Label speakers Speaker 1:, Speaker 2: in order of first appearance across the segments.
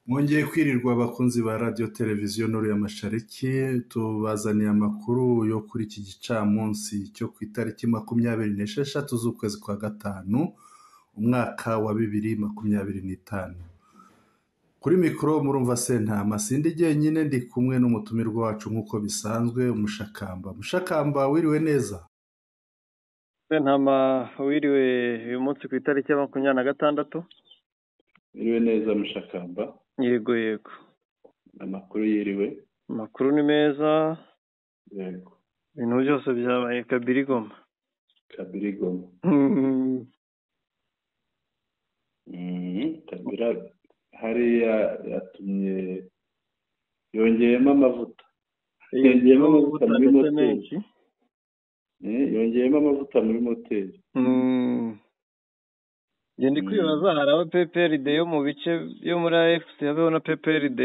Speaker 1: Mwongeye kwirirwa abakunzi ba radiyo televiziyo Nuru ya Mashariki, tubazaniye amakuru yo kuri iki gicamunsi cyo ku itariki 26 z'ukwezi kwa gatanu, umwaka wa 2025. Kuri mikoro murumva Sentama, sindi jyenyine, ndi kumwe n'umutumirwa wacu nk'uko bisanzwe, Mushakamba. Mushakamba, wiriwe neza?
Speaker 2: Sentama, wiriwe. Uyu munsi ku itariki ya 26.
Speaker 1: Wiriwe neza Mushakamba?
Speaker 2: Yego yego.
Speaker 1: Amakuru yiriwe?
Speaker 2: Amakuru ni meza.
Speaker 1: Yego.
Speaker 2: Ibintu byose byabaye kabirigoma.
Speaker 1: Kabirigoma. Kabira hariya yatumye yongeyemo amavuta. Yongeyemo amavuta muri moteri. Yongeyemo amavuta muri moteri.
Speaker 2: Njye ndi kwibaza, hari aba PPRD yo mu bice yo muri AFC, habeho na PPRD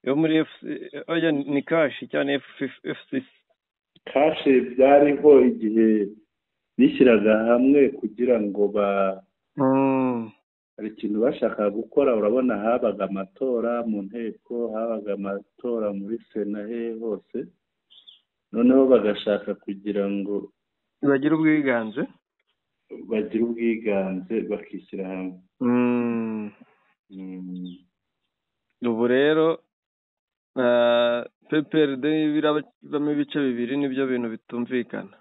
Speaker 2: yo muri FC, oya ni kashi cyane FCC.
Speaker 1: Kashi byariho igihe bishyiraga hamwe kugira ngo ba hari ikintu bashakaga gukora. Urabona habaga amatora mu nteko, habaga amatora muri sena, he hose, noneho bagashaka kugira ngo
Speaker 2: bagire ubwiganze,
Speaker 1: bagira ubwiganze bakishyira hamwe.
Speaker 2: Ubu rero PPRD birabamo ibice bibiri, nibyo bintu bitumvikana.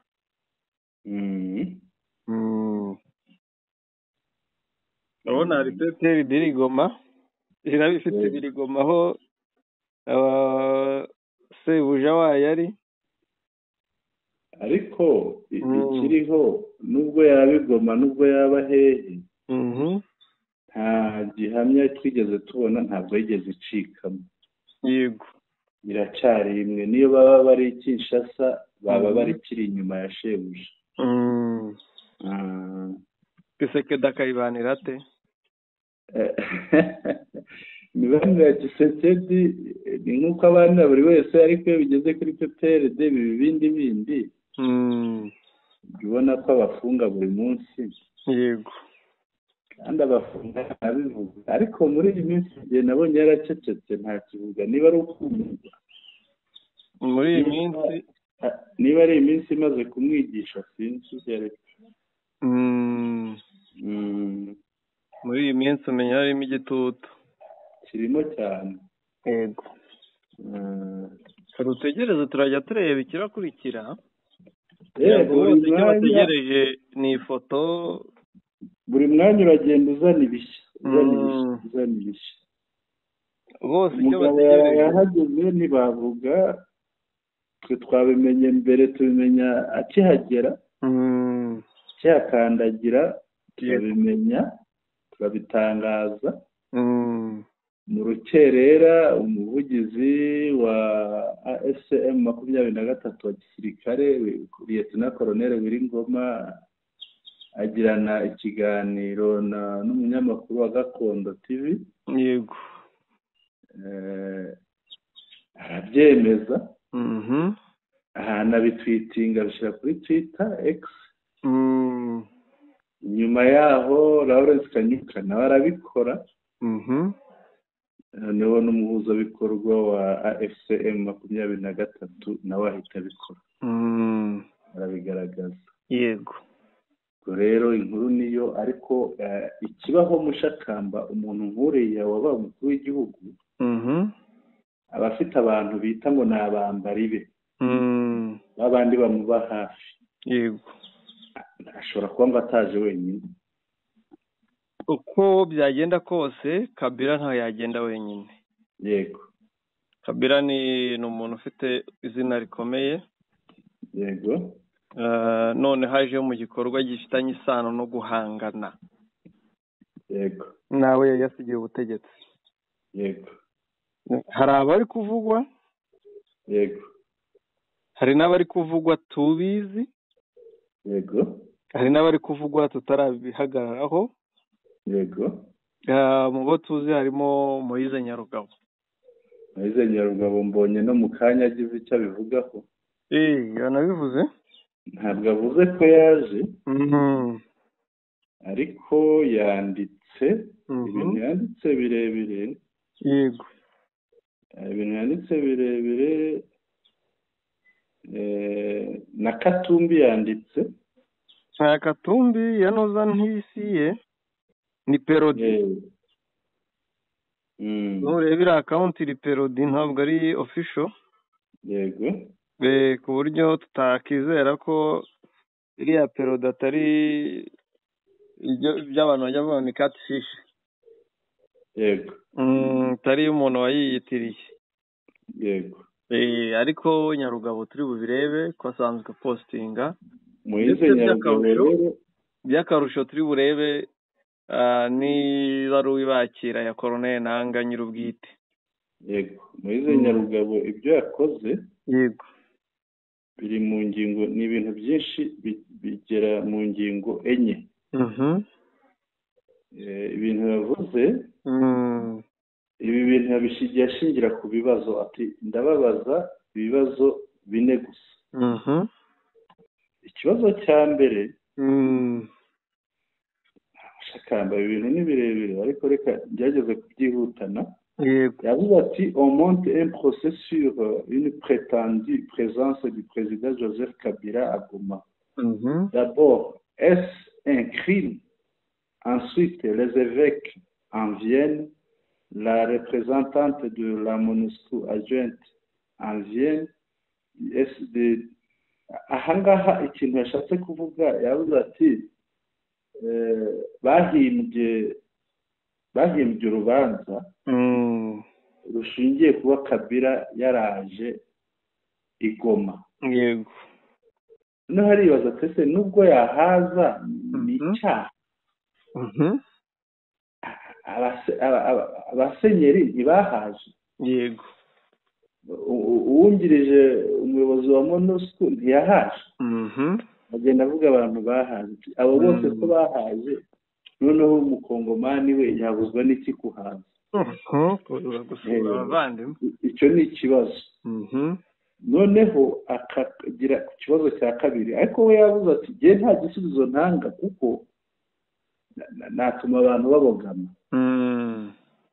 Speaker 2: Urabona hari PPRD iri Goma, iraba ifite ibiri Goma aho sebuja wayo ari.
Speaker 1: Ariko ikiriho nubwo yaba igoma nubwo yaba hehe, nta gihamya twigeze tubona, ntabwo yigeze icikamo.
Speaker 2: Yego,
Speaker 1: iracyari imwe. Niyo baba bari Kinshasa baba bari kiri inyuma ya shebuja.
Speaker 2: Kisekedi akayibanira ate?
Speaker 1: Imibanire ya Kisekedi ni nk'uko abanira buri wese, ariko iyo bigeze kuri PPRD biba ibindi bindi. Ubona ko abafunga buri munsi.
Speaker 2: Yego,
Speaker 1: kandi abafunga ntabivuga, ariko muri iyi minsi igihe nabonye yaracecetse ntakivuga. Niba ari ukumirwa
Speaker 2: muri iyi minsi,
Speaker 1: niba ari iminsi imaze kumwigisha, sinzi ibyo ariko.
Speaker 2: Muri iyi minsi umenya harimo igitutu
Speaker 1: kirimo cyane.
Speaker 2: Yego, rutegereze, turajya tureba ikirakurikira. Bose icyo bategereje ni ifoto.
Speaker 1: Buri mwanya uragenda uzana ibishya, uzana ibishya, uzana ibishya.
Speaker 2: Bose icyo bategereje.
Speaker 1: Yahageze ntibavuga, twe twabimenye mbere, tubimenya akihagera, akihakandagira, turabimenya, turabitangaza. Mu rukerera umuvugizi wa AFCM 23 wa gisirikare Lieutenant Colonel Wiringoma agirana ikiganiro n'umunyamakuru wa Gakondo TV.
Speaker 2: Yego,
Speaker 1: arabyemeza, ahanabitwitinga, abishyira kuri Twitter X. Nyuma yaho Lawrence Kanyuka nawe arabikora. Noneho n'umuhuzabikorwa wa AFCM 23 nawe ahita abikora, arabigaragaza.
Speaker 2: Yego,
Speaker 1: rero inkuru niyo. Ariko ikibaho Mushakamba, umuntu nk'uriya wabaye umukuru w'igihugu aba afite abantu bita ngo ni abambari be, babandi bamuba hafi.
Speaker 2: Yego,
Speaker 1: ashobora kuba ngo ataje wenyine.
Speaker 2: Uko byagenda kose Kabila ntawe yagenda wenyine.
Speaker 1: Yego,
Speaker 2: Kabila ni umuntu ufite izina rikomeye.
Speaker 1: Yego,
Speaker 2: none haje mu gikorwa gifitanye isano no guhangana.
Speaker 1: Yego,
Speaker 2: nawe yasigiye ubutegetsi.
Speaker 1: Yego,
Speaker 2: hari abari kuvugwa.
Speaker 1: Yego,
Speaker 2: hari n'abari kuvugwa tubizi.
Speaker 1: Yego,
Speaker 2: hari n'abari kuvugwa tutarabihagararaho.
Speaker 1: Yego,
Speaker 2: mu bo tuzi harimo Moise Nyarugabo.
Speaker 1: Moise Nyarugabo mbonye no mu kanya agize icyo abivugaho.
Speaker 2: Yanabivuze,
Speaker 1: ntabwo avuze ko yaje, ariko yanditse ibintu yanditse birebire.
Speaker 2: Yego.
Speaker 1: Ibintu yanditse birebire, na Katumbi yanditse.
Speaker 2: Nta Katumbi yanoza ntisiye ni parody. Nureba iriya account iri parody, ntabwo ari official.
Speaker 1: Yego.
Speaker 2: Ku buryo tutakizera ko iriya parody atari ibyo abantu bajya bavuga ni catfish.
Speaker 1: Yego.
Speaker 2: Atari umuntu wayiyitiriye.
Speaker 1: Yego.
Speaker 2: Ariko Nyarugabo turi bubirebe ko asanzwe postinga.
Speaker 1: Moise Nyarugabo rero
Speaker 2: by'akarusho turi burebe niba ari uwibakira ya Colonel Nanga nyir'ubwite.
Speaker 1: Yego. Moise Nyarugabo ibyo yakoze,
Speaker 2: yego,
Speaker 1: biri mu ngingo, ni ibintu byinshi bigera mu ngingo 4. Ibintu yavuze, ibi bintu yabishigiye ashingira ku bibazo, ati ndababaza ibibazo 4 gusa. Ikibazo cya mbere, shakamba ibintu ni birebire ariko reka ngerageze kubyihutana. Yavuze ati on monte un procès sur une prétendue présence du président Joseph Kabila à Goma. D'abord, est-ce un crime? Ensuite, les évêques en viennent, la représentante de la MONUSCO adjointe en vient. Ahangaha ikintu yashatse kuvuga, yavuze ati bahimbye urubanza rushingiye kuba Kabila yaraje i Goma.
Speaker 2: Yego.
Speaker 1: Noneho aribaza ati ese nubwo yahaza ni icyaha? Abasenyeri ntibahaje.
Speaker 2: Yego.
Speaker 1: Uwungirije umuyobozi wa MONUSCO ntiyahaje. Agenda avuga abantu bahaje, abo bose ko bahaje, noneho umukongomani we yabuzwa n'iki kuhaza? Icyo ni ikibazo. Noneho akagira ku kibazo cya kabiri, ariko we yabuze ati jye nta gisubizo ntanga kuko natuma abantu babogama.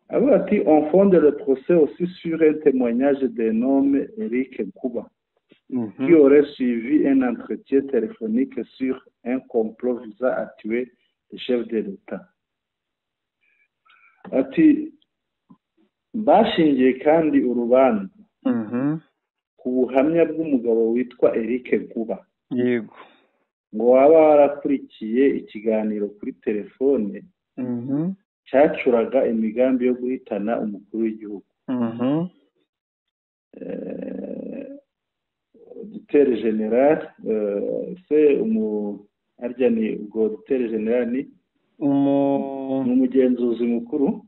Speaker 1: Avuga ati on fonde le procès aussi sur un témoignage d'un homme, Eric Nkuba, qui aurait suivi un entretien téléphonique sur un complot visant à tuer le chef de l'État. Ati bashingiye kandi urubanza ku buhamya bw'umugabo witwa Eric Nkuba.
Speaker 2: Yego.
Speaker 1: Ngo waba warakurikiye ikiganiro kuri telefone cyacuraga imigambi yo guhitana umukuru w'igihugu. Auditeur général, se arya ni ubwo auditeur général ni umugenzuzi mukuru.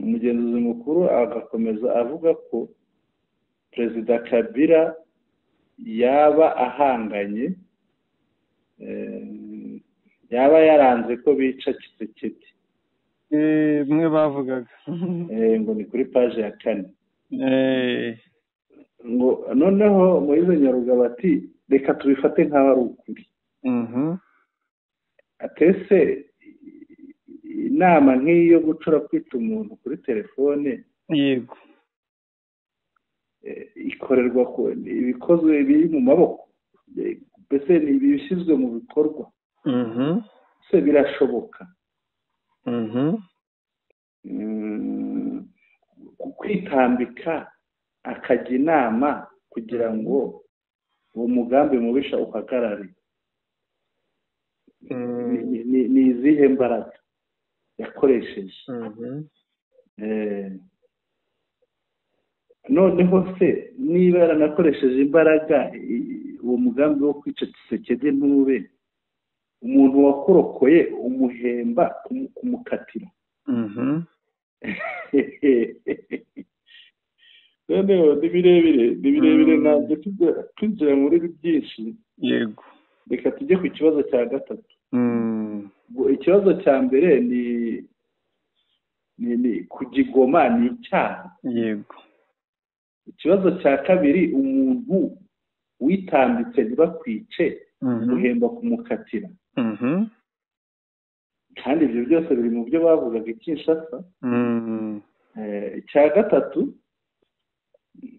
Speaker 1: Umugenzuzi mukuru agakomeza avuga ko Perezida Kabila yaba ahanganye, yaba yaranze ko bica Tshisekedi.
Speaker 2: Mwe bavugaga
Speaker 1: ngo ni kuri page ya 4. Ngo noneho Moise Nyarugabo ati reka tubifate nk'aho ari ukuri. Atese inama nk'iyo gucura kwita umuntu kuri telefone,
Speaker 2: yego,
Speaker 1: ikorerwa ko ibikozwe biri mu maboko, mbese ni ibishyizwe mu bikorwa. Se birashoboka kwitambika akajya inama kugira ngo uwo mugambi mubisha uhagarare? Ni izihe mbaraga yakoresheje? Noneho se niba yaranakoresheje imbaraga uwo mugambi wo kwica Tshisekedi ntube, umuntu wakurokoye umuhemba kumukatira. Noneho ni birebire ntabwo twinjira muri byinshi.
Speaker 2: Yego.
Speaker 1: Reka tujye ku kibazo cya 3. Ikibazo cya mbere ni kugigoma ni icyaha.
Speaker 2: Yego.
Speaker 1: Ikibazo cya kabiri, umuntu witambitse ntibakwice, umuhemba kumukatira. Kandi ibyo byose biri mu byo bavugaga i Kinshasa. Icya gatatu,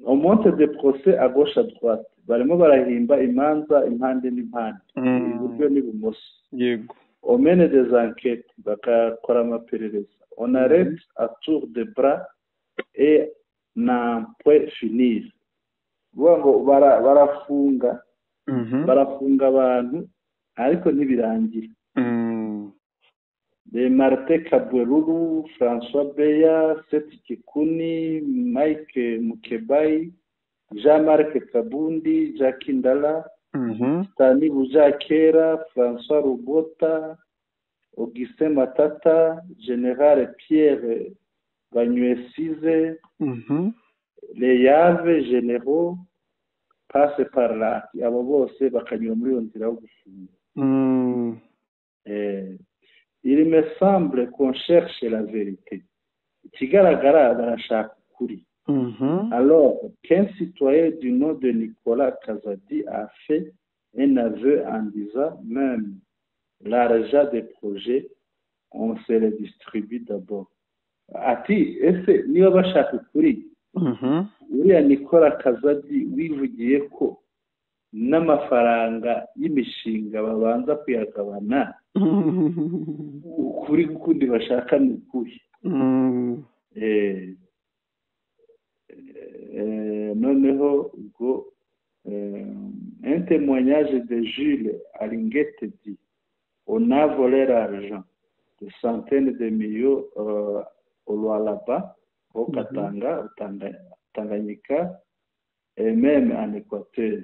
Speaker 1: on monte des procès à gauche à droite, barimo barahimba imanza impande n'impande, iburyo n'ibumoso.
Speaker 2: Yego.
Speaker 1: On mène des enquêtes, bakakora amaperereza. On arrête à tour de bras et n'en point finir. Kuvuga ngo barafunga, barafunga abantu ariko ntibirangira. Les Martin Kabwelulu, François Beya, Seth Kikuni, Mike Mukebayi, Jean-Marc Kabundi, Jacques Ndala, Stani Bujakera, François Rubota, Augustin Matata, Général Pierre Banywesize, les Yave généraux passent par là. Abo bose bakanyura muri iyo nzira yo gufunga. Il me semble qu'on cherche la vérité. Ikigaragara barashaka ukuri. Alors qu'un citoyen du nom de Nicolas Kazadi a fait un aveu en disant même l'argent des projets, on se le distribue d'abord. Ati ese niba bashaka ukuri, uriya Nicolas Kazadi wivugiye ko n'amafaranga y'imishinga babanza kuyagabana, ukuri kundi bashaka ni ukuri. Noneho ubwo un témoignage de Jules Alingete dit on a volé l'argent de centaines de millions au Lualaba, au Katanga, au Tanganyika et même en Équateur.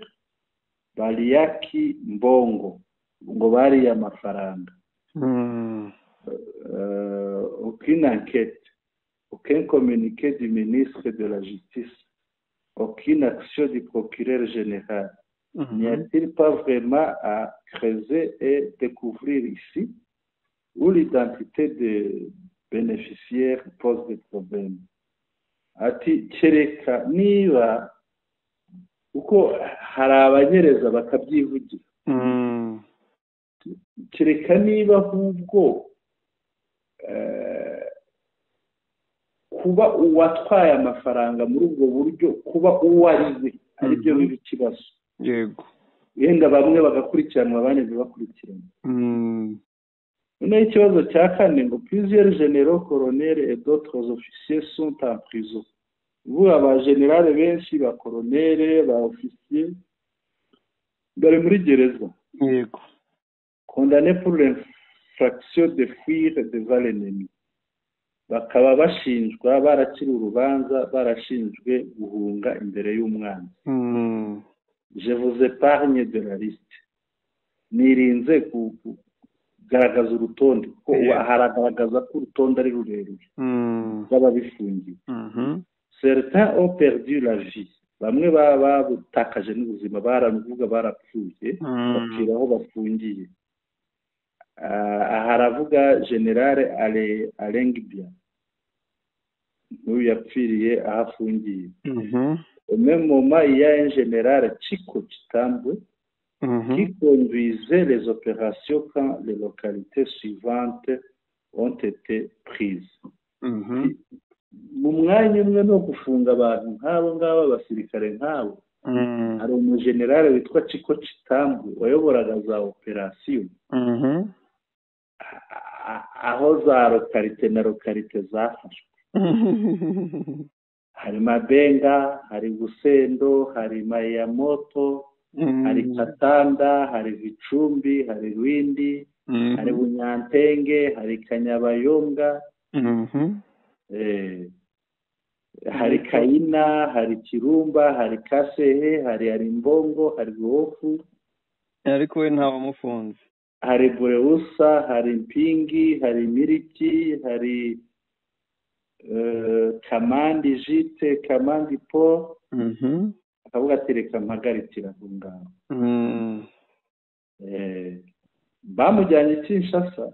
Speaker 1: Baliaki Mbongo, ngo bariye amafaranga. Aucune enquête, aucun communiqué du ministre de la Justice, aucune action du procureur général. N'y a-t-il pas vraiment à creuser et découvrir ici où l'identité des bénéficiaires pose des problèmes? Ati kereka niba uko hari abanyereza bakabyivugira, kereka niba ahubwo kuba uwatwaye amafaranga muri ubwo buryo, kuba uwo ari we aribyo biba ikibazo.
Speaker 2: Yego.
Speaker 1: Yenda bamwe bagakurikiranwa abandi ntibakurikiranwe. Noneho ikibazo cya kane ngo plusieurs généraux, colonels et d'autres officiers sont en prison. Ubu aba général benshi, ba colonel, ba officier bari muri gereza.
Speaker 2: Yego.
Speaker 1: Condamnés pour l'infraction de fuir devant l'ennemi. Bakaba bashinjwa, barakira urubanza, barashinjwe guhunga imbere y'umwanzi. Je vous épargne de la liste. Nirinze kugaragaza urutonde kuko haragaragaza ko urutonde ari rurerure rw'ababifungiwe. Certains ont perdu la vie. Bamwe babutakaje n'ubuzima, baravuga barapfuye, bapfira aho bafungiye. Aha aravuga General Alengbia, n'uyu yapfiriye aho afungiye. Au même moment, il y a un général Chico Chitambwe qui conduisait les opérations quand les localités suivantes ont été prises. Mu mwanya umwe no gufunga abantu nk'abo ngabo, abasirikare nk'abo, hari umujenerali witwa Chico Chitambwe wayoboraga za operasiyo aho za localité na localité zafashwe. Hari Mabenga, hari Busendo, hari Mayamoto, hari Katanda, hari Vicumbi, hari Rwindi, hari Bunyantenge, hari Kanyabayonga, hari Kayina, hari Kirumba, hari Kasehe, hari Arimbongo, hari Buhofu.
Speaker 2: Ariko we ntawamufunze.
Speaker 1: Hari Bureusa, hari Mpingi, hari Miriki, hari Kamandi Jite, Kamandi Paul. Akavuga ati reka mpagarikira aho ngaho. Bamujyanye Kinshasa,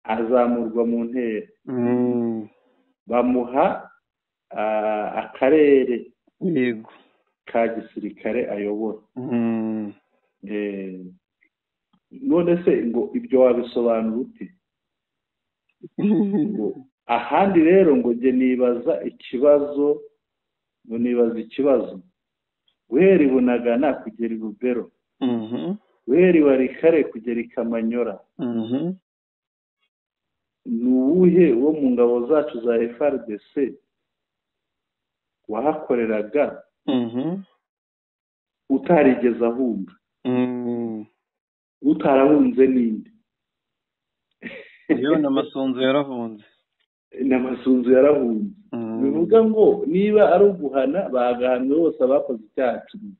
Speaker 1: azamurwa mu ntera, bamuha akarere ka gisirikare ayobora. None se ngo ibyo wabisobanura ute? Ahandi rero ngo jye nibaza ikibazo, ngo nibaza ikibazo guhera i Bunagana kugera i Rubero, guhera i Warikare kugera i Kamanyora, ni uwuhe wo mu ngabo zacu za FARDC wahakoreraga utarigeze ahunga? Utarahunze ninde?
Speaker 2: Yewe n'Amasunzu yarahunze.
Speaker 1: N'Amasunzu yarahunze. Bivuga ngo niba ari uguhana bagahanwe bose abakoze icyaha kimwe,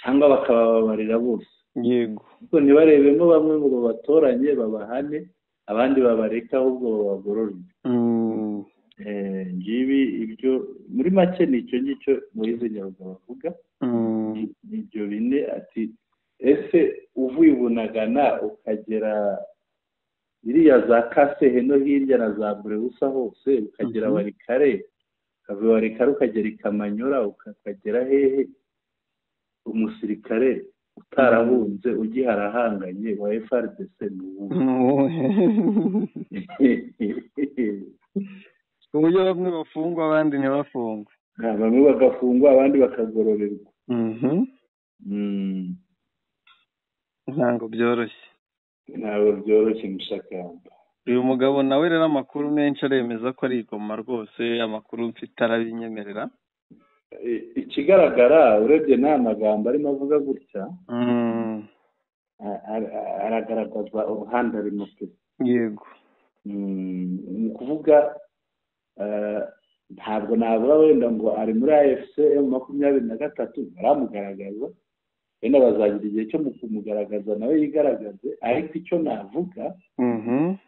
Speaker 1: cyangwa bakabababarira bose.
Speaker 2: Yego.
Speaker 1: Kuko ntibarebemo bamwe ngo babatoranye babahane, abandi babareka ahubwo babagorore. Ngibi ibyo muri make ni icyo ngicyo Moise Nyarugabo avuga. Ibyo bine ati ese uvuye i Bunagana ukagera iriya za Kasehe no hirya na za Burebusa hose, ukagera Warikare, ukava Warikare ukagera i Kamanyora, ukagera hehe, umusirikare utarahunze ugiharahanganye wa FARDC ni uwuhe?
Speaker 2: Ku buryo bamwe bafungwa abandi ntibafungwe.
Speaker 1: Bamwe bagafungwa abandi bakagororerwa.
Speaker 2: Ntabwo byoroshye.
Speaker 1: Ntabwo byoroshye Mushakamba.
Speaker 2: Uyu mugabo nawe rero amakuru menshi aremeza ko ari igoma rwose, amakuru mfite arabinyemerera.
Speaker 1: Ikigaragara urebye n'aya magambo arimo avuga gutya, aragaragaza uruhande arimo pe.
Speaker 2: Yego.
Speaker 1: Ni ukuvuga ntabwo navuga wenda ngo ari muri AFC M23, baramugaragaza wenda bazagira igihe cyo kumugaragaza nawe yigaragaze, ariko icyo navuga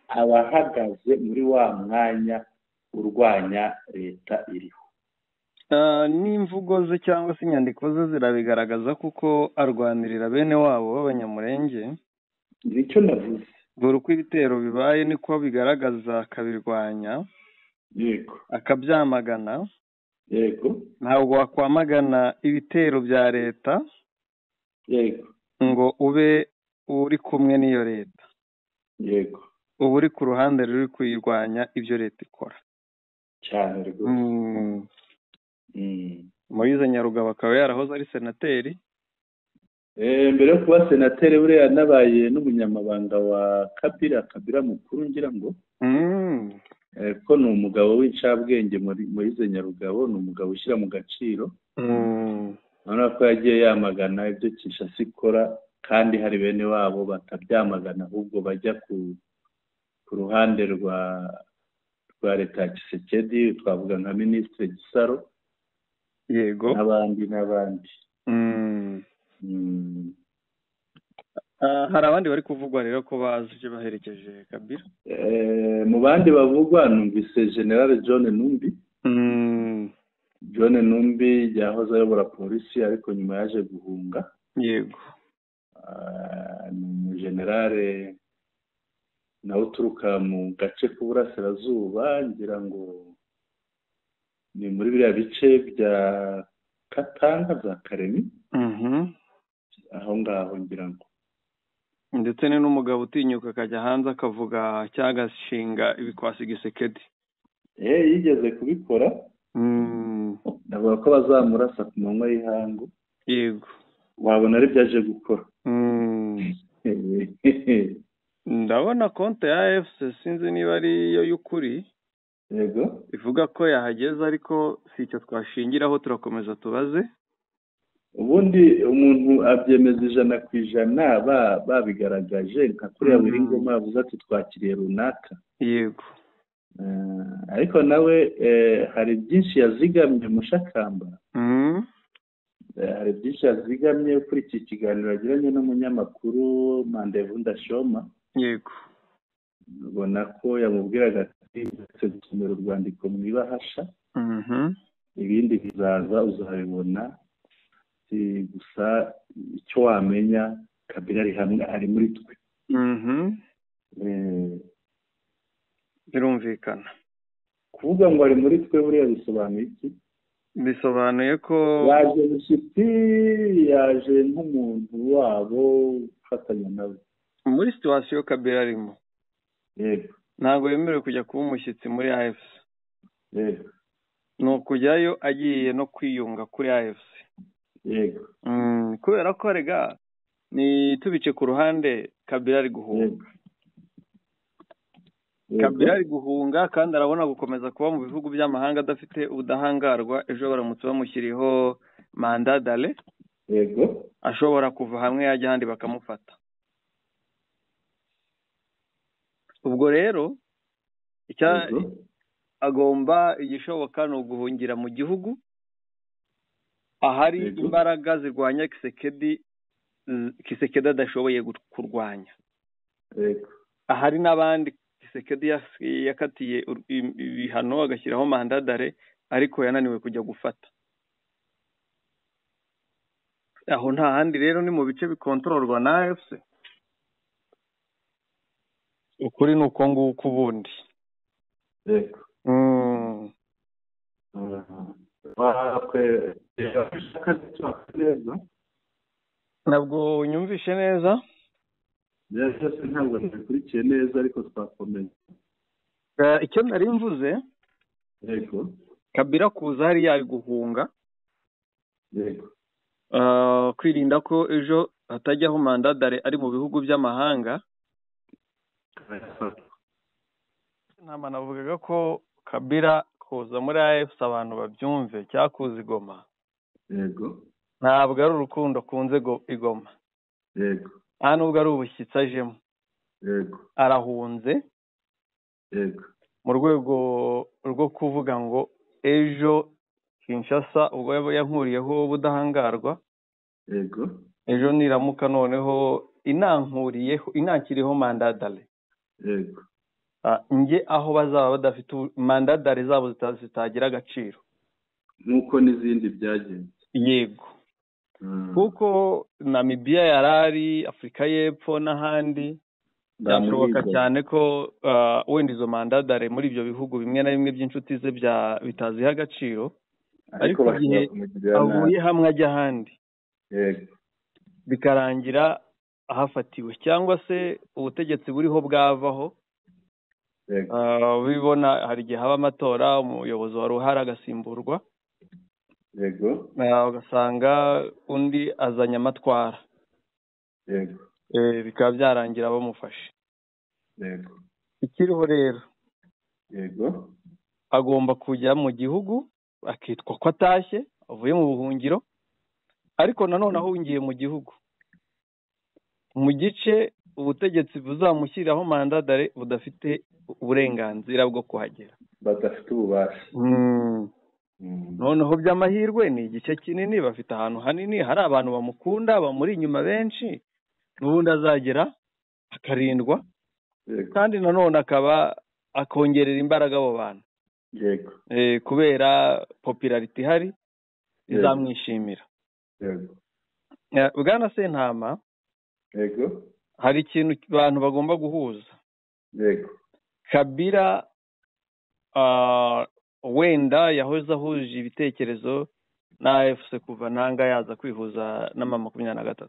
Speaker 1: abahagaze muri wa mwanya urwanya leta iriho.
Speaker 2: N'imvugo ze cyangwa se inyandiko ze zirabigaragaza kuko arwanirira bene wabo b'Abanyamurenge.
Speaker 1: Nicyo navuze.
Speaker 2: Buri uko ibitero bibaye niko bigaragaza akabirwanya.
Speaker 1: Yego.
Speaker 2: Akabyamagana.
Speaker 1: Yego.
Speaker 2: Ntabwo wakwamagana ibitero bya leta.
Speaker 1: Yego.
Speaker 2: Ngo ube uri kumwe n'iyo leta.
Speaker 1: Yego.
Speaker 2: Uba uri ku ruhande ruri kuyirwanya ibyo leta ikora.
Speaker 1: Cyane rwose.
Speaker 2: Moise Nyarugabo akaba yarahoze ari senateri.
Speaker 1: Mbere yo kuba senateri buriya nabaye n'umunyamabanga wa Kabila, Kabila mukuru ngira ngo. Ko ni umugabo w'incabwenge Moise Nyarugabo, ni umugabo ushyira mu gaciro. Urabona ko yagiye yamagana ibyo Kinshasa ikora, kandi hari bene wabo batabyamagana ahubwo bajya ku ruhande rwa leta ya Tshisekedi, twavuga nka Minisitiri Gisaro.
Speaker 2: Yego.
Speaker 1: N'abandi n'abandi.
Speaker 2: Hari abandi bari kuvugwa rero ko baje baherekeje Kabila.
Speaker 1: Mu bandi bavugwa numvise General John Numbi. John Numbi yahoze ayobora polisi ariko nyuma yaje guhunga.
Speaker 2: Yego.
Speaker 1: Ni umugenerale nawe uturuka mu gace k'uburasirazuba, ngira ngo ni muri biriya bice bya Katanga bya Karemi. Aho ngaho ngira ngo.
Speaker 2: Ndetse ni n'umugabo utinyuka akajya hanze akavuga cyangwa agashinga ibikwasi Gisekedi.
Speaker 1: Yigeze kubikora. Ndavuga ko bazamurasa ku manywa y'ihangu.
Speaker 2: Yego.
Speaker 1: Wabona ari byaje gukora.
Speaker 2: Ndabona konte ya AFC sinzi niba ari yo y'ukuri.
Speaker 1: Yego.
Speaker 2: Ivuga ko yahageze ariko si icyo twashingiraho, turakomeza tubaze.
Speaker 1: Ubundi umuntu abyemeza 100% babigaragaje nka kuriya buri ngoma yavuze ati twakiriye runaka.
Speaker 2: Yego.
Speaker 1: Ariko nawe hari byinshi yazigamye Mushakamba. Hari byinshi yazigamye kuri iki kiganiro yagiranye n'umunyamakuru Mandevu Ndashoma.
Speaker 2: Yego.
Speaker 1: Ubona ko yamubwiraga ati gusomera urwandiko mu ibahasha. Ibindi bizaza uzabibona. Gusa icyo wamenya Kabila ari hamwe, ari muri twe.
Speaker 2: Birumvikana.
Speaker 1: Kuvuga ngo ari muri twe buriya bisobanuye iki?
Speaker 2: Bisobanuye ko
Speaker 1: yaje mushyitsi, yaje nk'umuntu wabo gufatanya nawe
Speaker 2: muri situation Kabila arimo.
Speaker 1: Yego.
Speaker 2: Ntabwo yemerewe kujya kuba umushyitsi muri AFC.
Speaker 1: Yego.
Speaker 2: Ni ukujyayo agiye no kwiyunga kuri AFC.
Speaker 1: Yego.
Speaker 2: Kubera ko rega ni tubice ku ruhande, Kabila ari guhunga. Kabila ari guhunga kandi arabona gukomeza kuba mu bihugu by'amahanga adafite ubudahangarwa. Ejo baramutse bamushyiriho manda dale.
Speaker 1: Yego.
Speaker 2: Ashobora kuva hamwe yajya ahandi bakamufata. Ubwo rero agomba igishoboka ni uguhungira mu gihugu ahari imbaraga zirwanya Kisekedi, Kisekedi adashoboye kurwanya.
Speaker 1: Yego.
Speaker 2: Ahari n'abandi Kisekedi yakatiye ibihano agashyiraho mandadare ariko yananiwe kujya gufata. Aho nta handi rero ni mu bice bikontororwa na AFC. Ukuri ni uko nguko ubundi.
Speaker 1: Yego.
Speaker 2: Ntabwo unyumvishe neza?
Speaker 1: Byose ntabwo nabikurikiye neza ariko twakomeye.
Speaker 2: Icyo nari mvuze,
Speaker 1: yego,
Speaker 2: Kabila kuza hariya ari guhunga.
Speaker 1: Yego.
Speaker 2: Kwirinda ko ejo hatajyaho mandadare ari mu bihugu by'amahanga. Ntama navugaga ko Kabila kuza muri AFC abantu babyumve cyakuza igoma.
Speaker 1: Yego.
Speaker 2: Ntabwo ari urukundo kunze igoma.
Speaker 1: Yego.
Speaker 2: Nta nubwo ari ubushyitsi ajemo.
Speaker 1: Yego.
Speaker 2: Arahunze.
Speaker 1: Yego.
Speaker 2: Mu rwego rwo kuvuga ngo ejo Kinshasa ubwo yankuriyeho ubudahangarwa.
Speaker 1: Yego.
Speaker 2: Ejo niramuka noneho inankuriyeho inankiriho mandadare.
Speaker 1: Yego.
Speaker 2: Nge aho bazaba badafite mandadare zabo zitagira agaciro
Speaker 1: nkuko n'izindi byagenze.
Speaker 2: Yego. Kuko Namibia yarari, Afurika y'Epfo n'ahandi byashoboka cyane ko wenda izo mandadare muri ibyo bihugu bimwe na bimwe by'inshuti ze bitaziha agaciro, ariko igihe avuye hamwe ajya ahandi.
Speaker 1: Yego.
Speaker 2: Bikarangira ahafatiwe cyangwa se ubutegetsi buriho bwavaho. Bibona hari igihe haba amatora umuyobozi wa ruhara agasimburwa.
Speaker 1: Yego.
Speaker 2: Ugasanga undi azanye amatwara.
Speaker 1: Yego.
Speaker 2: Bikaba byarangira bamufashe.
Speaker 1: Yego.
Speaker 2: Ikiriho rero.
Speaker 1: Yego.
Speaker 2: Agomba kujya mu gihugu akitwa ko atashye avuye mu buhungiro, ariko nanone ahungiye mu gihugu mu gice ubutegetsi buzamushyiraho mandadare budafite uburenganzira bwo kuhagera,
Speaker 1: badafite ububasha.
Speaker 2: Noneho by'amahirwe ni igice kinini, bafite ahantu hanini hari abantu bamukunda bamuri inyuma benshi, n'ubundi azagera akarindwa. Kandi nanone akaba akongerera imbaraga abo bantu.
Speaker 1: Yego.
Speaker 2: Kubera popularity ihari izamwishimira.
Speaker 1: Yego.
Speaker 2: Bwana Sentama.
Speaker 1: Yego.
Speaker 2: Hari ikintu abantu bagomba guhuza.
Speaker 1: Yego.
Speaker 2: Kabila wenda yahoze ahuje ibitekerezo na AFC kuva ntanga yaza kwihuza na M23.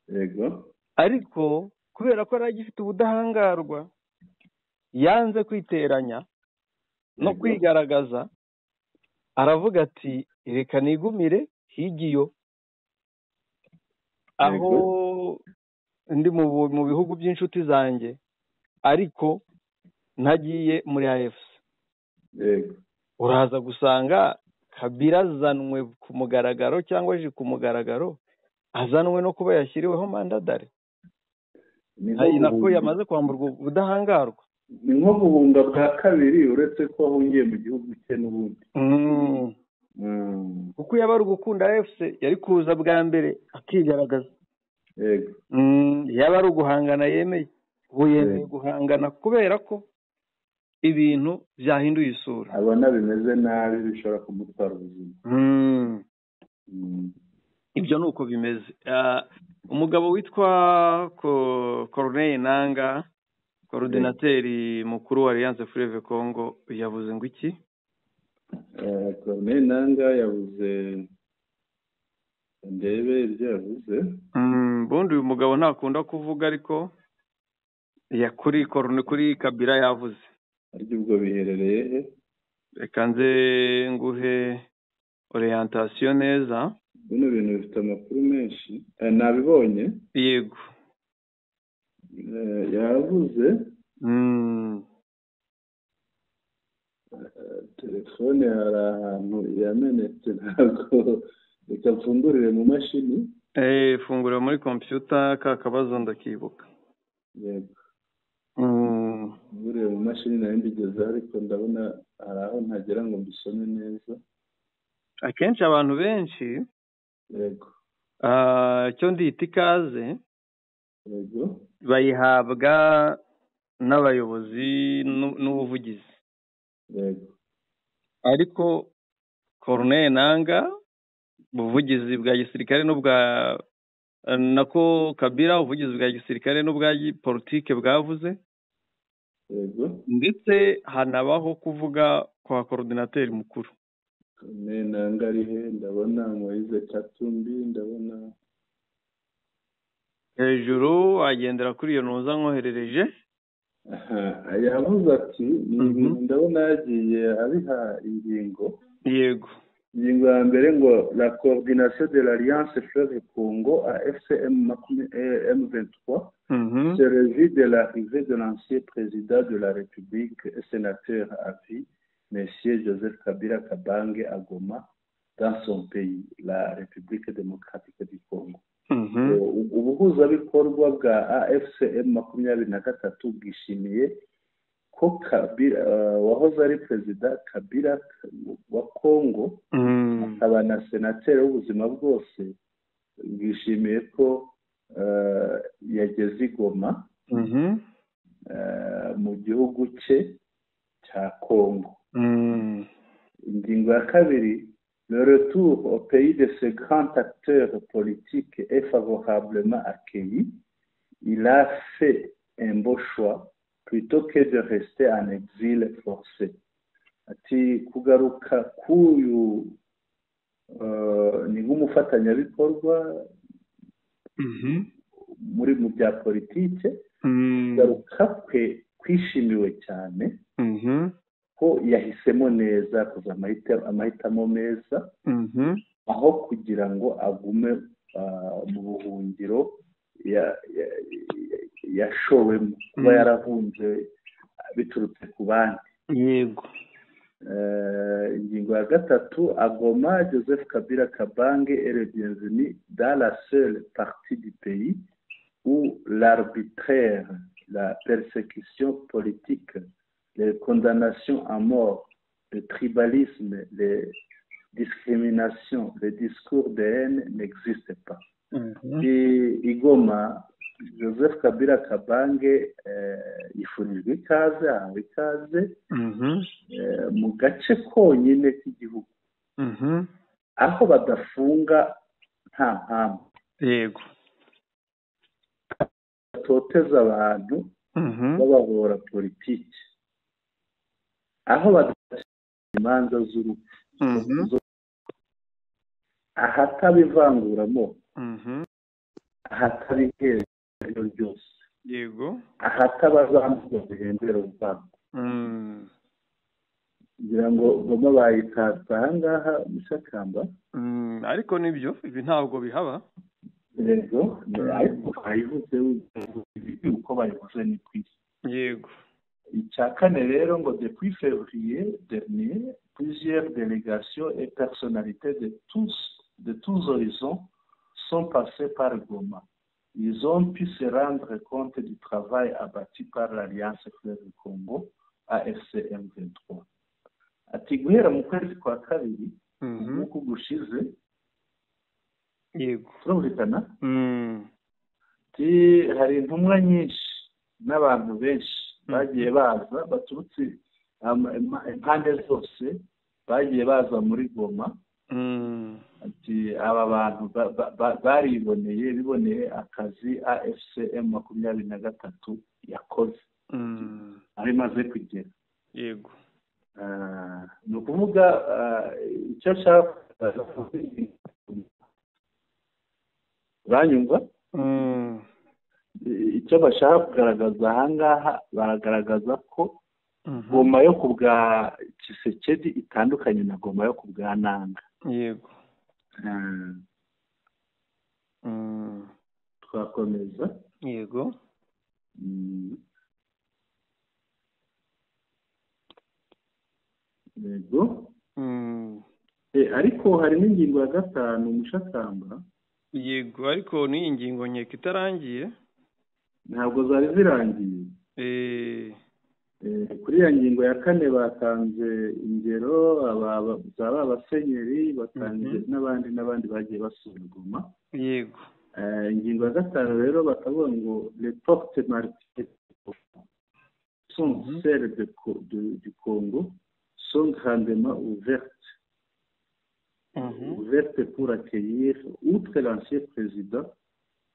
Speaker 1: Yego.
Speaker 2: Ariko kubera ko aragifite ubudahangarwa yanze kwiteranya no kwigaragaza, aravuga ati reka nigumire higiyo aho ndi mu bihugu by'inshuti zanjye, ariko ntagiye muri AFC.
Speaker 1: Yego.
Speaker 2: Uraza gusanga Kabila azanwe ku mugaragaro cyangwa aje ku mugaragaro azanwe no kuba yashyiriweho mandadare. Nako yamaze kwamburwa ubudahangarwa.
Speaker 1: Ni nko guhunga bwa kabiri, uretse ko ahungiye mu gihugu cye n'ubundi.
Speaker 2: Kuko yaba ari ugukunda AFC yari kuza bwa mbere akigaragaza.
Speaker 1: Yego.
Speaker 2: Yaba ari uguhangana yemeye, ubu yemeye guhangana kubera ko ibintu byahinduye isura.
Speaker 1: Abona bimeze nabi bishobora kumutwara ubuzima.
Speaker 2: Ibyo ni uko bimeze. Umugabo witwa Corneille Nanga, coordinateur mukuru wa Alliance Fleuve Congo, yavuze ngo iki?
Speaker 1: Corneille Nanga yavuze Ndebe ibyo yavuze.
Speaker 2: Ubundi uyu mugabo ntakunda kuvuga, ariko kuri korone kuri Kabila yavuze.
Speaker 1: Ariko ubwo biherereye he?
Speaker 2: Reka nze nguhe orientation neza.
Speaker 1: Bino bintu bifite amakuru menshi. Nabibonye.
Speaker 2: Yego.
Speaker 1: Yavuze. Telefone hari ahantu yamenetse, ntabwo reka mfungurire mu mashini.
Speaker 2: Fungura muri computer, ka kabazo ndakibuka.
Speaker 1: Yego. Mfungurire mu mashini nayo mbigezeho, ariko ndabona hari aho ntagera ngo mbisome neza.
Speaker 2: Akenshi abantu benshi,
Speaker 1: yego,
Speaker 2: icyo ndita ikaze,
Speaker 1: yego,
Speaker 2: bayihabwa n'abayobozi n'ubuvugizi.
Speaker 1: Yego.
Speaker 2: Ariko Corneille Nangaa, ubuvugizi bwa gisirikare n'ubwa nako Kabila, ubuvugizi bwa gisirikare n'ubwa politike bwavuze.
Speaker 1: Yego.
Speaker 2: Ndetse hanabaho kuvuga kwa coordinateur mukuru.
Speaker 1: Corneille Nangaa ari he? Ndabona Moise Katumbi, ndabona
Speaker 2: hejuru agendera kuri iyo ntuza nkoherereje.
Speaker 1: Yavuze ati ni ibintu ndabona yagiye abiha ingingo.
Speaker 2: Yego.
Speaker 1: Ingingo ya mbere ngo la coordination de l'Alliance Fleuve Congo AFC M23 se réjouit de l'arrivée de l'ancien président de la République et sénateur à vie, Monsieur Joseph Kabila Kabange à Goma, dans son pays, la République démocratique du Congo. Ubuhuzabikorwa bwa AFC M23 bwishimiye ko Kabila wahoze ari perezida Kabila wa Congo akaba na senateri w'ubuzima bwose, bwishimiye ko yageze i Goma mu gihugu cye cya Congo. Ingingo ya kabiri, le retour au pays de ce grand acteur politique est favorablement accueilli. Il a fait un beau choix plutôt que de rester en exil forcé. Ati kugaruka k'uyu ni nk'umufatanyabikorwa muri mu bya politike, kugaruka kwe kwishimiwe cyane, ko yahisemo neza, akoze amahitamo meza, aho kugira ngo agume mu buhungiro yashowemo, kuba yarahunze biturutse ku bandi.
Speaker 2: Yego.
Speaker 1: Ingingo ya gatatu, à Goma, Joseph Kabila Kabange est le bienvenu dans la seule partie du pays où l'arbitraire, la persécution politique, les condamnations à mort, le tribalisme, les discriminations, les discours de haine n'existent pas. I Goma, Joseph Kabila Kabange yifurijwe ikaze, ahawe ikaze mu gace konyine k'igihugu aho badafunga nta mpamvu.
Speaker 2: Yego.
Speaker 1: Batoteza abantu babahora politiki, aho badaca imanza z'urupfu, ahataba ivanguramoko, ahataba ihezwa ryose,
Speaker 2: yego,
Speaker 1: ahataba za mvugo zihembera urwango. Ngira ngo Goma bayitatse ahangaha Mushakamba.
Speaker 2: Ariko nibyo, ibi ntabwo bihaba.
Speaker 1: Yego, ariko bayivuze uko bayivuze ni kwisi.
Speaker 2: Yego.
Speaker 1: Icya kane rero ngo depuis février dernier, plusieurs délégations et personnalités de tous horizons sont passées par Goma. Ils ont pu se rendre compte du travail abattu par l'Alliance Fleuve Congo AFC M23. Ati guhera mu kwezi kwa kabiri nk'uko gushize,
Speaker 2: yego,
Speaker 1: turumvikana, hari intumwa nyinshi n'abantu benshi bagiye baza baturutse impande zose, bagiye baza muri Goma. Ati aba bantu bariboneye, biboneye akazi AFC M23 yakoze, ari maze kugera.
Speaker 2: Yego.
Speaker 1: Ni ukuvuga icyo nshaka Uranyumva? Icyo bashaka kugaragaza ahangaha, baragaragaza ko Goma yo ku bwa Tshisekedi itandukanye na Goma yo ku bwa Nanga.
Speaker 2: Yego.
Speaker 1: Twakomeza.
Speaker 2: Yego.
Speaker 1: Yego. Ariko hari n'ingingo ya 5 Mushakamba.
Speaker 2: Yego, ariko n'iyi ngingo nkeka itarangiye.
Speaker 1: Ntabwo zari zirangiye. Kuri ya ngingo ya 4 batanze ingero zaba abasenyeri batanze n'abandi n'abandi bagiye basura Goma.
Speaker 2: Yego.
Speaker 1: Ingingo ya 5 rero bakavuga ngo les portes martyrs sont celles du Congo sont grandement ouvertes. Ouvertes pour accueillir, outre l'ancien président,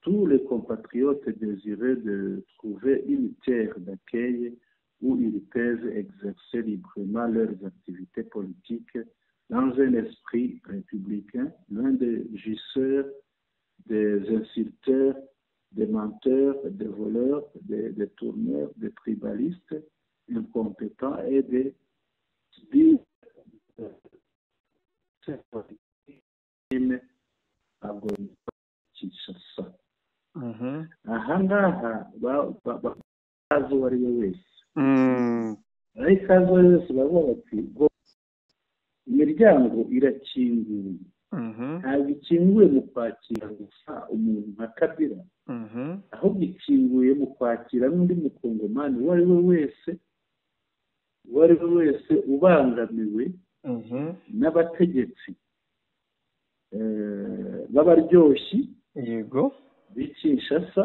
Speaker 1: tous les compatriotes désireux de trouver une terre d'accueil où ils peuvent exercer librement leurs activités politiques dans un esprit républicain, loin des jouisseurs, des insulteurs, des menteurs, des voleurs, des tourneurs, des tribalistes incompétents et des sbires. Kinshasa. Aha ngaha bazi uwo ari we wese. Ariko azi uwo ari wese bavuga bati imiryango irakinguye. Ntabwo ikinguye mu kwakira gusa umuntu nka Kabila, ahubwo ikinguye mu kwakira n'undi mukongomani uwo ari we wese, uwo ari we wese ubangamiwe n'abategetsi b'abaryoshyi.
Speaker 2: Yego.
Speaker 1: B'i Kinshasa,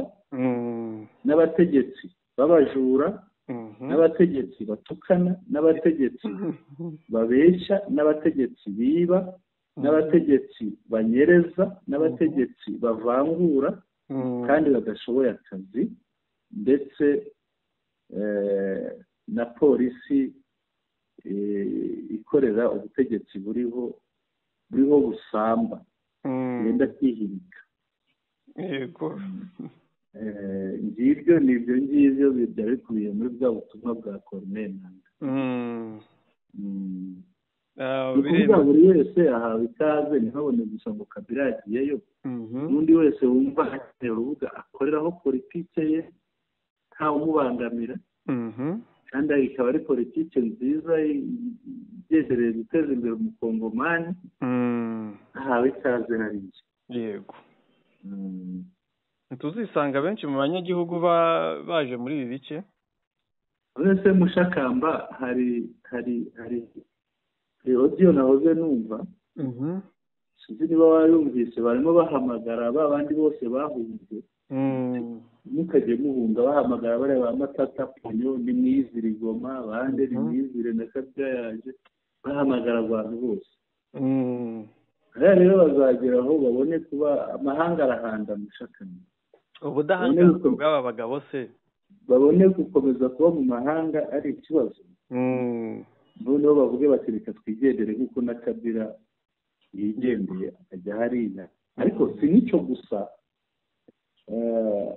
Speaker 1: n'abategetsi b'abajura, n'abategetsi batukana, n'abategetsi babeshya, n'abategetsi biba, n'abategetsi banyereza, n'abategetsi bavangura kandi badashoboye akazi, ndetse na polisi ikorera ubutegetsi buriho busamba yenda kwihirika.
Speaker 2: Yego.
Speaker 1: Ngibyo nibyo ngibyo byari bikubiye muri bwa butumwa bwa Corneille Nangaa. Ukuvuga buri wese ahawe ikaze, ntibabone gusa ngo Kabila yagiyeyo, n'undi wese wumva akeneye urubuga akoreraho politike ye ntawumubangamira, kandi ikaba ari politike nziza igejeje guteza imbere umukongomani, ahawe ikaze hariya.
Speaker 2: Yego. Ntituzisanga benshi mu banyagihugu baje muri ibi bice.
Speaker 1: Uretse Mushakamba hari hari hari audio nahoze numva, sinzi niba wayumvise, barimo bahamagara ba bandi bose bahunze, ntimukajye muhunga, bahamagara bareba ba Matata Ponyo, nimwizire Goma, bande nimwizire na Kabila yaje, bahamagara abantu bose. Hariya rero bazagera aho babone kuba amahanga arahanda Mushakamba.
Speaker 2: Ubudahangarwa bw'aba bagabo se
Speaker 1: babone gukomeza kuba mu mahanga ari ikibazo. Noneho bavuge bati reka twigendere nk'uko na Kabila yigendeye akajya hariya. Ariko si n'icyo gusa,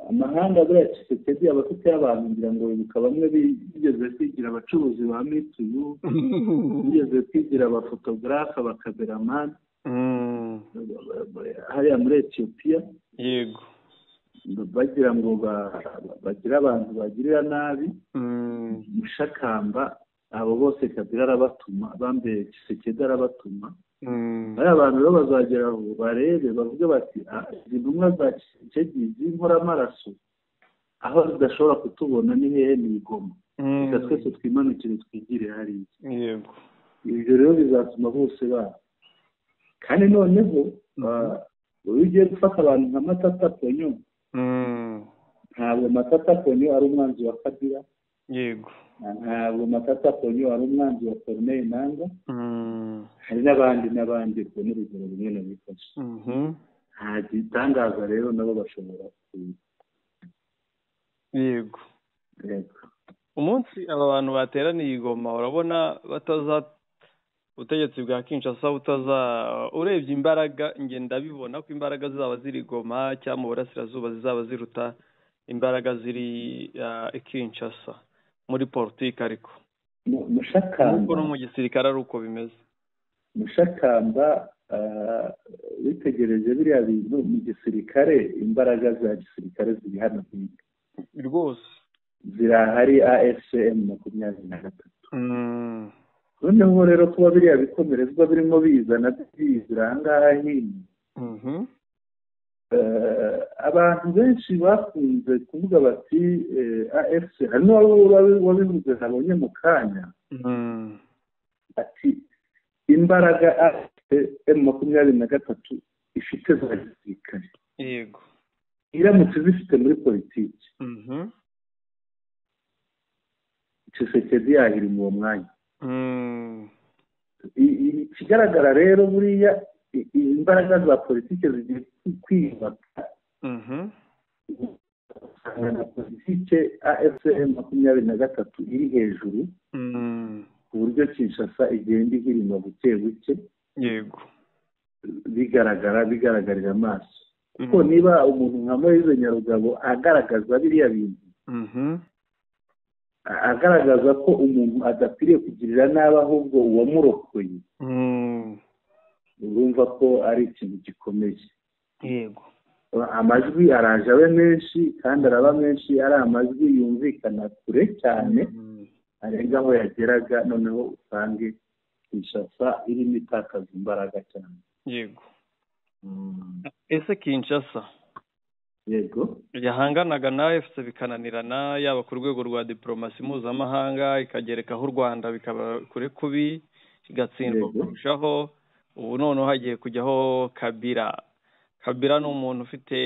Speaker 1: amahanga buriya Tshisekedi aba afite abantu, ngira ngo bibuka bamwe bigeze kwigira abacuruzi ba mituyu, bigeze kwigira abafotogarafe, abakameramani hariya muri Ethiopia.
Speaker 2: Yego.
Speaker 1: Bagira ngo bagira abantu bagirira nabi. Mushakamba abo bose Kabila arabatuma, bambe Tshisekedi arabatuma. Bariya abantu rero bazagera aho barebe bavuge bati izi ntumwa za Tshisekedi z'inkoramaraso aho zidashobora kutubona ni hehe? Ni Goma. Reka twese twimanukire twigire hariya.
Speaker 2: Yego.
Speaker 1: Ibyo rero bizatuma bose baza. Kandi noneho iyo ugiye gufata abantu nka Matata Ponyo, ntabwo Matata Ponyo ari umwanzi wa Kabila.
Speaker 2: Yego.
Speaker 1: Ntabwo Matata Ponyo ari umwanzi wa Corneille Nangaa. Hari n'abandi n'abandi, ubwo ni urugero rumwe na bifashe. Nta gitangaza rero nabo bashobora ku.
Speaker 2: Yego. Umunsi aba bantu bateraniye i Goma, urabona ubutegetsi bwa Kinshasa butaza, urebye imbaraga nge ndabibona ko imbaraga zizaba ziri Goma cyangwa mu burasirazuba zizaba ziruta imbaraga ziri i Kinshasa muri politiki, ariko
Speaker 1: Mushakamba
Speaker 2: no mu gisirikare ari uko bimeze.
Speaker 1: Mushakamba witegereje biriya bintu mu gisirikare, imbaraga za gisirikare ziri hano hino
Speaker 2: rwose,
Speaker 1: zirahari AFCM 23. Noneho rero kuba biriya bikomerezwa birimo bizana bizira ahangaha hino, abantu benshi bakunze kuvuga bati AFC, hari n'uwabivuze nabonye mu kanya ati imbaraga AFC M23 ifite za gisirikare,
Speaker 2: yego,
Speaker 1: iramutse zifite muri politiki, Tshisekedi yahiri mu mwanya. Ikigaragara rero buriya imbaraga za politiki zigiye kwiyubaka, na politiki AFC M23 iri hejuru, ku buryo Kinshasa igenda ihirima buke buke,
Speaker 2: yego,
Speaker 1: bigaragara bigaragarira amaso. Kuko niba umuntu nka Moise Nyarugabo agaragaza biriya bintu, agaragaza ko umuntu adakwiriye kugirira nabi ahubwo uwamurokoye, urumva ko ari ikintu gikomeye.
Speaker 2: Yego,
Speaker 1: amajwi araje abe menshi, kandi araba menshi, ari amajwi yumvikana kure cyane, arenga aho yageraga. Noneho usange Kinshasa irimo itakaza imbaraga cyane.
Speaker 2: Yego. Ese Kinshasa,
Speaker 1: yego,
Speaker 2: yahanganaga na AFC bikananirana, yaba ku rwego rwa diplomasi mpuzamahanga, ikagerekaho u Rwanda bikaba kure kubi, igatsindwa kurushaho. Ubu noneho hagiye kujyaho Kabila. Kabila ni umuntu ufite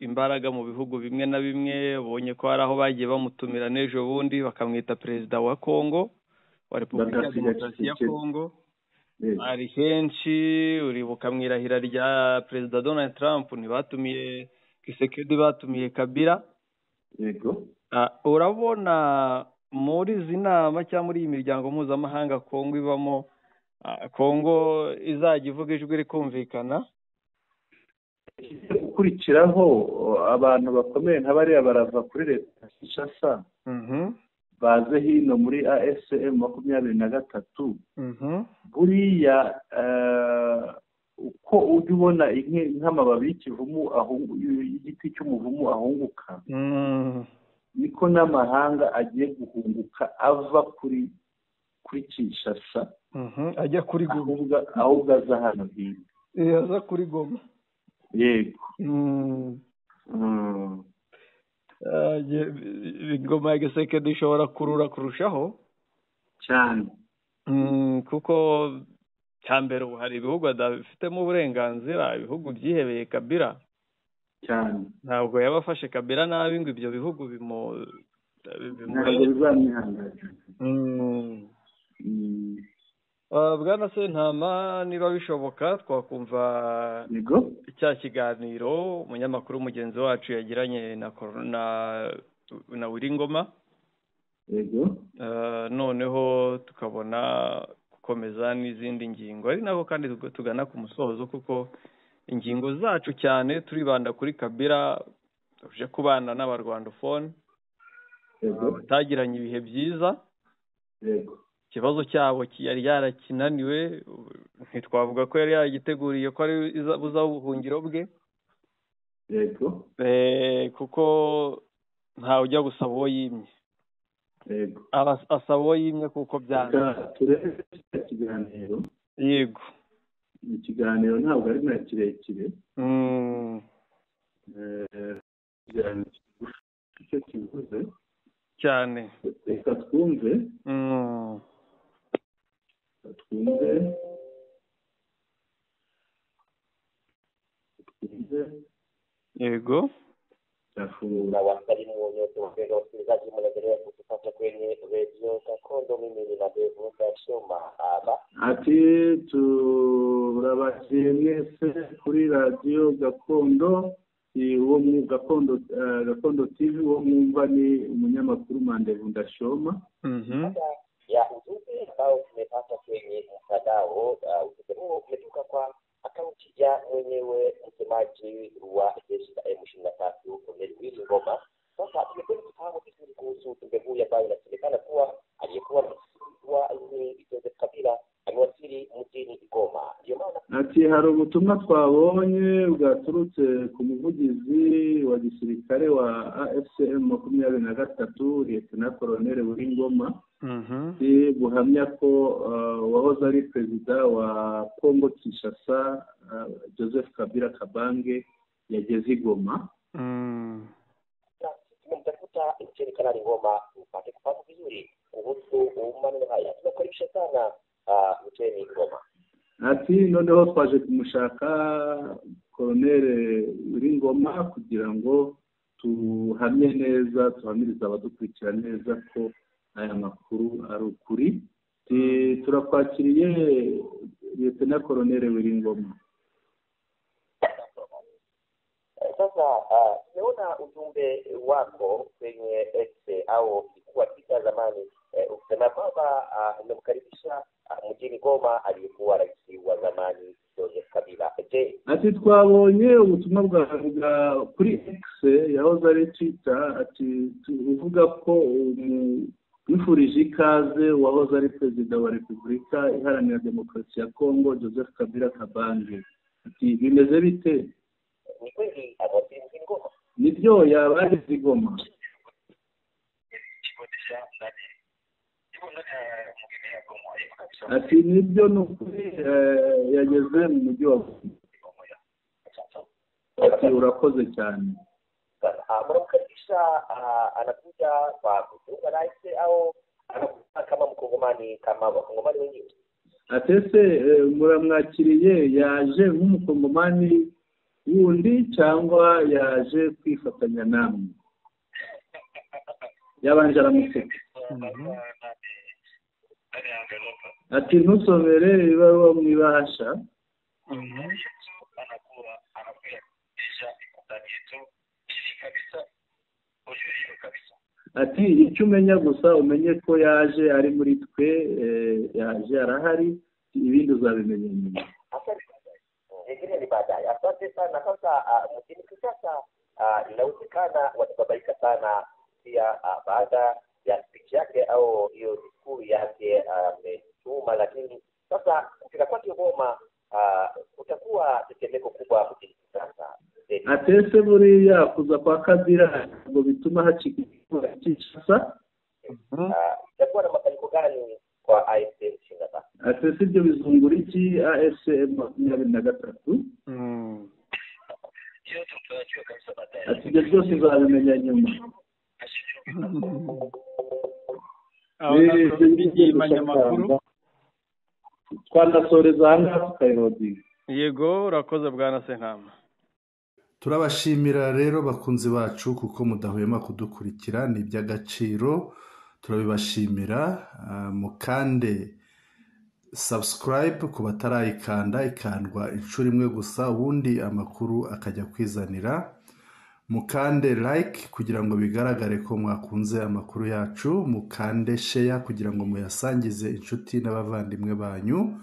Speaker 2: imbaraga mu bihugu bimwe na bimwe, ubonye ko hari aho bagiye bamutumira n'ejo bundi bakamwita perezida wa Kongo, wa Repubulika ya Demokarasi ya Kongo. Ari henshi, uribuka mu irahira rya perezida Donald Trump ntibatumiye Tshisekedi, batumiye Kabila.
Speaker 1: Yego.
Speaker 2: Urabona muri izi nama cyangwa muri iyi miryango mpuzamahanga Kongo ibamo, Kongo izajya ivuga ijwi rikumvikana.
Speaker 1: Gukurikiraho abantu bakomeye nka bariya barava kuri leta ya Kinshasa, baze hino muri AFCM 23. Buriya uko ujya ubona nk'amababi y'ikivumu y'igiti cy'umuvumu ahunguka, niko n'amahanga agiye guhunguka ava kuri Kinshasa,
Speaker 2: ajya kuri Goma,
Speaker 1: ahubwo aza hano hino,
Speaker 2: aza kuri Goma.
Speaker 1: Yego.
Speaker 2: Ingoma ya Tshisekedi ishobora kurura kurushaho
Speaker 1: cyane,
Speaker 2: kuko cyambere ubu hari ibihugu adafitemo uburenganzira, ibihugu byihebeye Kabila
Speaker 1: cyane.
Speaker 2: Ntabwo yabafashe Kabila nabi ngo ibyo bihugu
Speaker 1: bizamwihanganira.
Speaker 2: Bwana Sentama, niba bishoboka twakumva cya kiganiro umunyamakuru mugenzi wacu yagiranye na Wiringoma.
Speaker 1: Yego.
Speaker 2: Noneho tukabona gukomeza n'izindi ngingo, ari nako kandi tugana ku musozo, kuko ingingo zacu cyane turibanda kuri Kabila uje kubana n'abarwandofone batagiranye ibihe byiza.
Speaker 1: Yego.
Speaker 2: Ikibazo cyabo yari yarakinaniwe, ntitwavuga ko yari yagiteguriye ko ari buza ubuhungiro bwe.
Speaker 1: Yego.
Speaker 2: Kuko ntawe ujya gusaba uwo yimye.
Speaker 1: Yego.
Speaker 2: Asaba uwo yimye kuko byanze.
Speaker 1: Turebe ikiganiro.
Speaker 2: Yego.
Speaker 1: Ikiganiro ntabwo ari na kirekire. Icyo kivuze
Speaker 2: cyane.
Speaker 1: Reka twumve. Twumve.
Speaker 2: Yego.
Speaker 3: Na wasalimu nyote wapendwa wasikilizaji, mnaendelea kutupata kwenye redio Gakondo. Mimi ni Madevu Gashoma aba
Speaker 1: ati turabashimiye mwese kuri radio Gakondo. Uwo mu Gakondo, Gakondo TV, uwo mwumva ni umunyamakuru Mandevu Ndashoma.
Speaker 3: Ya ujumbe ambao tumepata kwenye mtandao mwenyewe msemaji wa jeshi la M23 Colonel Willy Ngoma. Sasa tungependa kufahamu vizuri kuhusu ujumbe huu ambayo inasemekana kuwa aliyekuwa wa Joseph Kabila amewasili mjini Goma. Ndio maana
Speaker 1: ati hari ubutumwa twabonye bwaturutse ku muvugizi wa gisirikare wa AFCM 23 Lieutenant Colonel Willy Ngoma buhamya ko wahoze ari perezida wa Congo Kinshasa Joseph Kabila Kabange yageze i Goma.
Speaker 3: Tumemtafuta Luteni Kanali Ngoma upate kufahamu vizuri kuhusu maneno haya. Tunakukaribisha sana Luteni Ngoma.
Speaker 1: Ati noneho twaje kumushaka Colonel Willy Ngoma kugira ngo tuhamye neza, tuhamirize abadukurikira neza ko aya makuru ari ukuri. Turakwakiriye Lieutenant Colonel Willy Ngoma.
Speaker 3: Sasa tumeona ujumbe wako kwenye X au ilikuwa Twitter zamani, ukisema kwamba umemkaribisha mjini Goma aliyekuwa rais wa zamani Joseph Kabila. Je,
Speaker 1: ati twabonye ubutumwa bwa kuri X yahoze ari Twitter, ati uvuga ko wifurije ikaze wahoze ari perezida wa Repubulika Iharanira Demokarasi ya Kongo Joseph Kabila Kabange. Ati bimeze bite?
Speaker 3: Ni kweli amewasili mjini Goma?
Speaker 1: Nibyo, yaba ageze i Goma. Ati nibyo ni ukuri, yageze mu mujyi wa Goma. Ati urakoze cyane.
Speaker 3: Mnamkaribisha, anakuja kwa kujiunga na IC au anakuja kama mkongomani kama wakongomani wengine?
Speaker 1: Ati ese muramwakiriye yaje nk'umukongomani wundi cyangwa yaje kwifatanya namwe? Yabanje aramuseka. Ati ntusomere ibaruwa mu ibahasha. Ati icyo umenya gusa umenye ko yaje ari muri twe, yaje arahari, ibindi uzabimenya nyuma.
Speaker 3: Ingine ni baadaye. Asante sana. Sasa mjini Kinshasa inawezekana watababaika sana pia baada ya speech yake au hiyo diskuru yake ametuma, lakini sasa kufika kwake Goma kutakuwa tetemeko kubwa mjini Kinshasa.
Speaker 1: Atese buriya kuza kwa Kabila ngo bituma hacika Kinshasa.
Speaker 3: Itakuwa na mabadiliko gani kwa AFC M23?
Speaker 1: Atese ibyo bizungura iki AFC M23? Ati ibyo byose uzabimenya nyuma. Twanasoreza aha ngaha tukayirodinga.
Speaker 2: Yego, urakoze bwana Sentama.
Speaker 1: Turabashimira rero bakunzi bacu kuko mudahwema kudukurikira, ni iby'agaciro, turabibashimira. Mukande subscribe ku batarayikanda, ikandwa inshuro imwe gusa ubundi amakuru akajya kwizanira. Mukande like kugira ngo bigaragare ko mwakunze amakuru yacu, mukande share kugira ngo muyasangize inshuti n'abavandimwe banyu,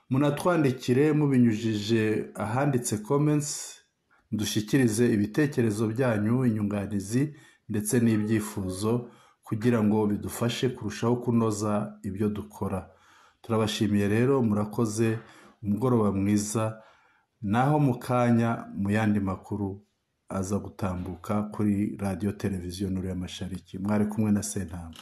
Speaker 1: munatwandikire mubinyujije ahanditse comments, dushyikirize ibitekerezo byanyu, inyunganizi ndetse n'ibyifuzo kugira ngo bidufashe kurushaho kunoza ibyo dukora. Turabashimiye rero, murakoze, umugoroba mwiza, naho mukanya mu yandi makuru aza gutambuka kuri radio televiziyo Nuru ya Mashariki. Mwari kumwe na Sentama.